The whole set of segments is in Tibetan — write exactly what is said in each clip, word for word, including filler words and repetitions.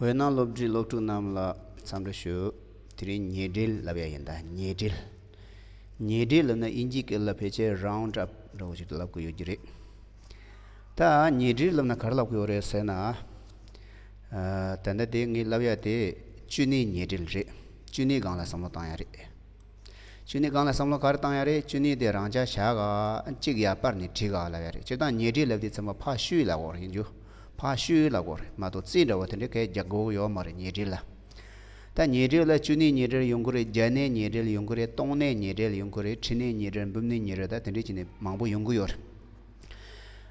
བོད་ནང་སློབ་ཕྲུག་སློབ་ཕྲུག་རྣམས་ལ་འཚམས་འདྲི་ཞུ། དེ་རིང་ཉེ་འབྲེལ་ལབ་ཡ་ཡིན་ད། ཉེ་འབྲེལ། ཉེ་འབྲེལ་ལབ་ན་དབྱིན་ཇིའི་སྐད་ལ་ཕལ་ཆེར་round up་འདྲ་བོ་ཞིག་ལབ་དགོས་ཡོད་ཀྱི་རེད། ད་ཉེ་འབྲེལ་ལབ་ན་ག་རེ་ལབ་དགོས་ཡོད་རེད་ཟེར་ན། ཨ། ད་ལྟ་དེ་ངས་ལབ་ཡ་དེ་བཅུ་གནས་ཉེ་འབྲེལ་རེད། བཅུ་གནས་སྒང་ལ་བསམ་བློ་བཏང་ཡ་རེད། བཅུ་གནས་སྒང་ལ་བསམ་བློ་ག་རེ་བཏང་ཡ་རེད། བཅུ་གནས་དེ་རང་འཇགས་བཞག་ག་གཅིག་ཡར་སྤར་ནས་བྲིས་ག་ལབ་ཡ་རེད། སྤྱིར་བཏང་ཉེ་འབྲེལ་ལབ་དུས་ཙམ་པ་ཕར་བཤུས་ལབ་དགོས་རེད་ཡིན་རྒྱུ། ཕར་བཤུས་ལབ་དགོས་རེད་མ་གཏོགས་རྩིས་འདྲ་བོ་དེ་འདྲའི་གས་རྒྱག་དགོས་ཡོད་མ་རེད་ཉེ་འབྲེལ་ལ། ད་ཉེ་འབྲེལ་ལ་བཅུ་གནས་ཉེ་འབྲེལ་ཡོང་གི་རེད། བརྒྱ་གནས་ཉེ་འབྲེལ་ཡོང་གི་རེད། སྟོང་གནས་ཉེ་འབྲེལ་ཡོང་གི་རེད། ཁྲི་གནས་ཉེ་འབྲེལ། འབུམ་གནས་ཉེ་འབྲེལ། ད་དེ་འདྲའི་བྱས་ནས་མང་པོ་ཡོང་གི་ཡོད་རེད།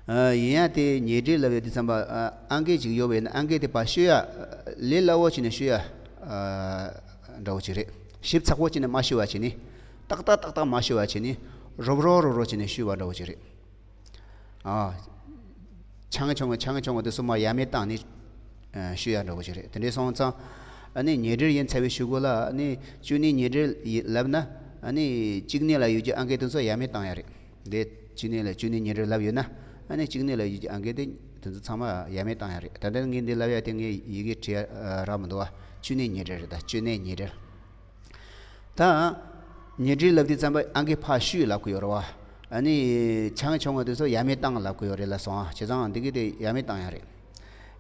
ཨ། ཡིན་ཡང་དེ་ཉེ་འབྲེལ་ལབ་ཡ་དེ་ཙམ་པ། ཨ། ཨང་ཀི་ཅིག་ཡོད་པ་ཡིན་ན་ཨང་ཀི་དེ་ཕར་བཤུས་ཡ། ལས་སླ་བོ་བྱས་ནས་བཤུས་ཡ། ཨ། འདྲ་བོ་ཅིག་རེད། ཞིབ་ཚགས་པོ་བྱས་ནས་མ་བཤུས་པ་བྱས་ནས། ཏག་ཏག་ཏག་ཏག་མ་བཤུས་པ་བྱས་ནས། རོབ་རོབ་རོབ་རོབ་བྱས་ནས་བཤུས་པ་འདྲ་བོ་ཅིག་རེད། ཨ། ཆུང་ངུ་ཆུང་ངུ་ཆུང་ངུ་ཆུང་ངུ་དེ་ཚོ་མར་ཡ་མེད་བཏང་ནས། ཨ། བཤུས་ཡ་འདྲ་བོ་ཅིག་རེད། དེ་འདྲའི་སོང་ཙང་། ཨ་ནི་ཉེ་འབྲེལ་ཡིན་ཚར་བའི་གཞུག་གུ་ལ་ཨ་ནི་བཅུ་གནས་ཉེ་འབྲེལ་ཡི་ལབ་ན། ཨ་ནི་གཅིག་གནས་ལ་ཡོད་རྒྱུ་ཨང་ཀི་དེ་ཚོ་ཡ་མེད་བཏང་ཡ་རེད། འདི་བཅུ་གནས་ལ་བཅུ་གནས་ཉེ་འབྲེལ་ལབ་ཡོད་ན། ཨ་ནི་གཅིག་གནས་ལ་ཡོད་རྒྱུ་ཨང་ཀི་དེ་དེ་ཚོ་ཚང་མ་ཡ་མེད་བཏང་ཡ་རེད། ད་ལྟ་ངས་འདི་ལབ་ཡ་དེ་ངས་ཡི་གེ་བྲིས་ཡ་རག་མི་འདུག་བ། བཅུ་གནས་ཉེ་འབྲེལ་རེད་ད། བཅུ་གནས་ཉེ་འབྲེལ། ད་ཉེ་འབྲེལ་ལབ་དུས་ཙམ་པ་ཨང་ཀི་ཕར་བཤུས་ལབ་གི་ཡོད་རེད་བ། ཨ་ནི་ཆུང་ཆུང་བ་དེ་ཚོ་ཡ་མེད་བཏང་ལབ་གི་ཡོད་རེད་ལབ་སོང་ཨ། བྱས་ཙང་འདི་གི་དེ་ཡ་མེད་བཏང་ཡ་རེད།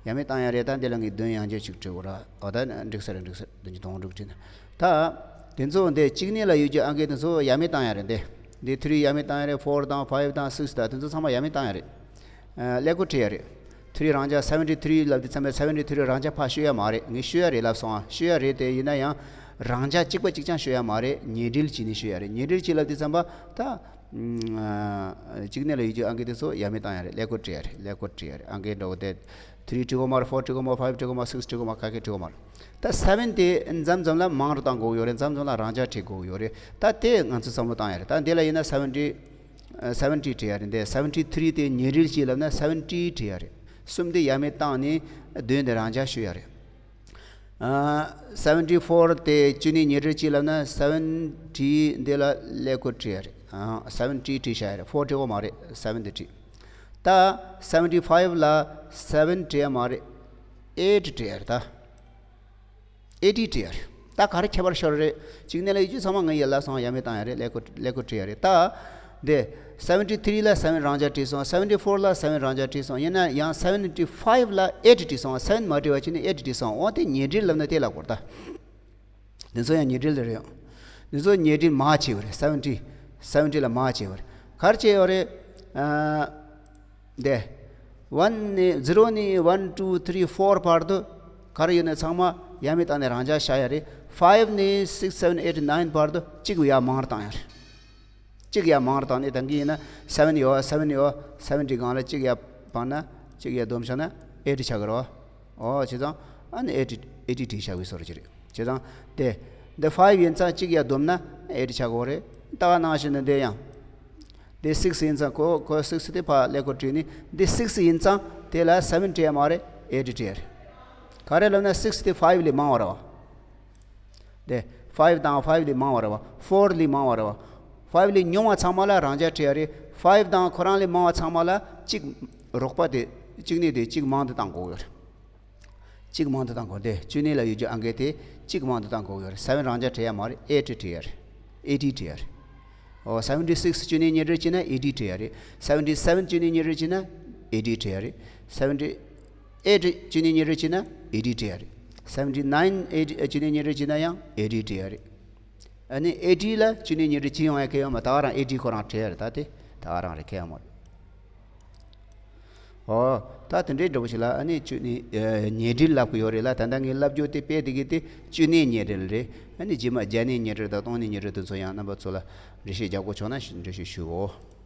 ཡ་མེད་བཏང་ཡ་རེད། ད་འདི་ལ་ངས་དོན་ཡང་བསྐྱར་ཅིག་བྲིས་དགོས་ར། འོ་ད་འགྲིག་ས་རེད། འགྲིག་ས་རེད། དོན་གྱི་དོན་འགྲིག་བྲིས་ན། ད་དེ་ཚོ་འདི་གཅིག་གནས་ལ་ཡོད་རྒྱུ་ཨང་ཀི་དེ་ཚོ་ཡ་མེད་བཏང་ཡ་རེད། འདི་འདི་ཐི་རི་ཡ་མེད་བཏང་ཡ་རེད། ཕོར་དང་ཕའིབ་དང་སིགས་དང་དེ་ཚོ་ཚང་མ་ཡ་མེད་བཏང་ཡ་རེད། ཨ། ཀླད་ཀོར་བྲིས་ཡ་རེད། ཐི་རི་རང་འཇགས་སེ་བེན་ཊི་ཐི་རི་ལབ་དུས་ཙམ་པ་སེ་བེན་ཊི་ཐི་རི་རང་འཇགས་ཕར་བཤུས་ཡ་མ་རེད། ངས་བཤུས་ཡ་རེད་ལབ་སོང་ཨ། བཤུས་ཡ་རེད་དེ་ཡིན་ན་ཡང་རང་འཇགས་གཅིག་པ་གཅིག་རྐྱང་བཤུས་ཡ་མ་རེད། ཉེ་འབྲེལ་བྱས་ནས་བཤུས་ཡ་རེད། ཉེ་འབྲེལ་བྱས་ལབ་དུས་ཙམ་པ་ད། ཨ། གཅིག་གནས་ལ་ཡོད་རྒྱུ་ཨང་ཀི་དེ་ཚོ་ཡ་མེད་བཏང་ཡ་རེད། ཀླད་ཀོར་བྲིས་ཡ་རེད། ཀླད་ཀོར་བྲིས་ཡ་རེད། ཨང་ཀི་འདྲ་བོ་དེ་ཐི་རི་བྲིས་དགོས་མ་རེད། ཕོར་བྲིས་དགོས་མ་རེད། ཕའིབ་བྲིས་དགོས་མ་རེད། སིགས་བྲིས་དགོས་མ་རེད། ག་གེ་བྲིས་དགོས་མ་རེད། ད་སེ་བེན་དེ་མཚམས་མཚམས་ལ་མང་རུ་བཏང་དགོས་ཡོད་རེད། མཚམས་མཚམས་ལ་རང་འཇགས་བྲིས་དགོས་ཡོད་རེད། ད་དེ་ང་ཚོས་བསམ་བློ་བཏང་ཡ་རེད། ད་འདི་ལ་ཡིན་ན་སེ་བེན་ཊི། ཨ། སེ་བེན་ཊི་བྲིས་ཡ་རེད། འདི་སེ་བེན་ཊི་ཐི་རི་དེ་ཉེ་འབྲེལ་གཅིག་ལབ་ན་སེ་བེན་ཊི་བྲིས་ཡ་རེད། གསུམ་དེ་ཡ་མེད་བཏང་ནས་བདུན་དེ་རང་འཇགས་བཤུས་ཡ་རེད། ཨ། སེ་བེན་ཊི་ཕོར་དེ་བཅུ་གནས་ཉེ་འབྲེལ་གཅིག་ལབ་ན་སེ་བེན་ཊི་འདི་ལ་ཀླད་ཀོར་བྲིས་ཡ་རེད། ཨ། སེ་བེན་ཊི་བྲིས་བཞག་ཡ་རེད། ཕོར་བྲིས་དགོས་མ་རེད། སེ་བེན་དེ་བྲིས། ད་སེ་བེན་ཊི་ཕའིབ་ལ་སེ་བེན་བྲིས་ཡ་མ་རེད། ཨེཊ་བྲིས་ཡ་རེད་ད། ཨེ་ཊི་བྲིས་ཡ་རེད། ད་ག་རེ་ཁྱད་པར་ཤོར་རེད། གཅིག་གནས་ལ་ཡོད་རྒྱུ་ཚང་མ་ངས་ཡར་ལབ་སོང་། ཡ་མེད་བཏང་ཡ་རེད། ཀླད་ཀོར་ཀླད་ཀོར་བྲིས་ཡ་རེད། ད་འདི་སེ་བེན་ཊི་ཐི་རི་ལ་སེ་བེན་རང་འཇགས་བྲིས་སོང་། སེ་བེན་ཊི་ཕོར་ལ་སེ་བེན་རང་འཇགས་བྲིས་སོང་། ཡིན་ན་ཡང་སེ་བེན་ཊི་ཕའིབ་ལ་ཨེཊ་བྲིས་སོང་། སེ་བེན་མ་བྲིས་པ་བྱས་ནས་ཨེཊ་བྲིས་སོང་། འོ་དེ་ཉེ་འབྲེལ་ལབ་ན་དེ་ལབ་དགོས་རེད་ད། འདི་ཚོ་ཡང་ཉེ་འབྲེལ་རེད་ཡོང་། འདི་ཚོ་ཉེ་འབྲེལ་མར་བྱས་པ་རེད། སེ་བེན་ཊི། སེ་བེན་ཊི་ལ་མར་བྱས་པ་རེད། ག་རེ་བྱས་ཡོད་རེད། ཨ། འདི། ཝན་ནས་ཛི་རོ་ནས་ཝན་ཊུ་ཐི་རི་ཕོར་བར་དུ་ག་རེ་ཡོད་ན་ཚང་མ་ཡ་མེད་བཏང་ནས་རང་འཇགས་བཞག་ཡ་རེད། ཕའིབ་ནས་སིགས་སེ་བེན་ཨེཊ་ནའིན་བར་དུ་གཅིག་ཡར་མང་རུ་བཏང་ཡ་རེད། གཅིག་ཡར་མང་རུ་བཏང་ནས་ད་གིན་ཡིན་ན་སེ་བེན་ཡོད། སེ་བེན་ཡོད། སེ་བེན་ཊི་སྒང་ལ་གཅིག་ཡར་སྤར་ན་གཅིག་ཡར་བསྡོམས་བཞག་ན་ཨེཊ་ཆགས་ཀྱི་རེད་བ། ཨོ་བྱས་ཙང་ཨ་ནི་ཨེཊ་ཨེཊ་བྲིས་བཞག་པའི་བཟོ་འདྲ་ཅིག་རེད། བྱས་ཙང་དེ་འདི་ཕའིབ་ཡིན་ཙང་གཅིག་ཡར་བསྡོམས་ན་ཨེཊ་ཆགས་ཀྱི་རེད། ད་ག་ནང་བཞིན་དུ་འདི་ཡང་། འདི་སིགས་ཡིན་ཙང་ཁོ་ཁོ་སིགས་དེ་ཕར་ཀླད་ཀོར་བྲིས་ནས་འདི་སིགས་ཡིན་ཙང་དེ་ལ་སེ་བེན་བྲིས་ཡ་མ་རེད། ཨེཊ་བྲིས་ཡ་རེད། ག་རེ་ལབ་ན་སིགས་དེ་ཕའིབ་ལས་མང་བ་རེད་བ། དེ་ཕའིབ་དང་ཕའིབ་ལས་མང་བ་རེད་བ། ཕོར་ལས་མང་བ་རེད་བ། ཕའིབ་ལས་ཉུང་བ་ཚང་མ་ལ་རང་འཇགས་བྲིས་ཡ་རེད། ཕའིབ་དང་ཁོ་རང་ལས་མང་བ་ཚང་མ་ལ་གཅིག་རོགས་པ་དེ་གཅིག་གནས་དེ་གཅིག་མང་དུ་བཏང་དགོས་ཡོད་རེད། གཅིག་མང་དུ་བཏང་དགོས་ཏེ། བཅུ་གནས་ལ་ཡོད་རྒྱུ་ཨང་ཀི་དེ་གཅིག་མང་དུ་བཏང་དགོས་ཡོད་རེད། སེ་བེན་རང་འཇགས་བྲིས་ཡ་མ་རེད། ཨེཊ་བྲིས་ཡ་རེད། ཨེ་ཊི་བྲིས་ཡ་རེད། ཨོ་སེ་བེན་ཊི་སིགས་བཅུ་གནས་ཉེ་འབྲེལ་བྱས་ན་ཨེ་ཊི་བྲིས་ཡ་རེད། སེ་བེན་ཊི་སེ་བེན་བཅུ་གནས་ཉེ་འབྲེལ་བྱས་ན་ཨེ་ཊི་བྲིས་ཡ་རེད། སེ་བེན་ཊི་ཨེཊ་བཅུ་གནས་ཉེ་འབྲེལ་བྱས་ན་ཨེ་ཊི་བྲིས་ཡ་རེད། སེ་བེན་ཊི་ནའིན་ཨེཊ་བཅུ་གནས་ཉེ་འབྲེལ་བྱས་ན་ཡང་ཨེ་ཊི་བྲིས་ཡ་རེད། ཨ་ནི་ཨེ་ཊི་ལ་བཅུ་གནས་ཉེ་འབྲེལ་བྱེད་ཡོང་ཡ་གལ་ཡོད་མ། ད་ག་རང་ཨེ་ཊི་ཁོ་རང་བྲིས་ཡ་རེད། ད་དེ་ད་ག་རང་རེད། གལ་ཡོད་མ་རེད། ཨོ། ད་དེ་འདྲའི་འདྲ་པོ་ཞིག་ལ་ཨ་ནི་བཅུ་གནས་ཨ་ཉེ་འབྲེལ་ལབ་ཀྱི་ཡོད་རེད་ལ། ད་ལྟ་ངས་ལབ་རྒྱུ་དེ་དཔེ་དེ་གི་དེ་བཅུ་གནས་ཉེ་འབྲེལ་རེད། ཨ་ནི་རྗེས་མ་བརྒྱ་གནས་ཉེ་འབྲེལ་དང་སྟོང་གནས་ཉེ་འབྲེལ་དེ་ཚོ་ཡང་རྣམ་པ་ཚོ་ལ་འགྲེལ་བཤད་རྒྱག་དགོས་བྱུང་ན་འགྲེལ་བཤད་ཞུའོ།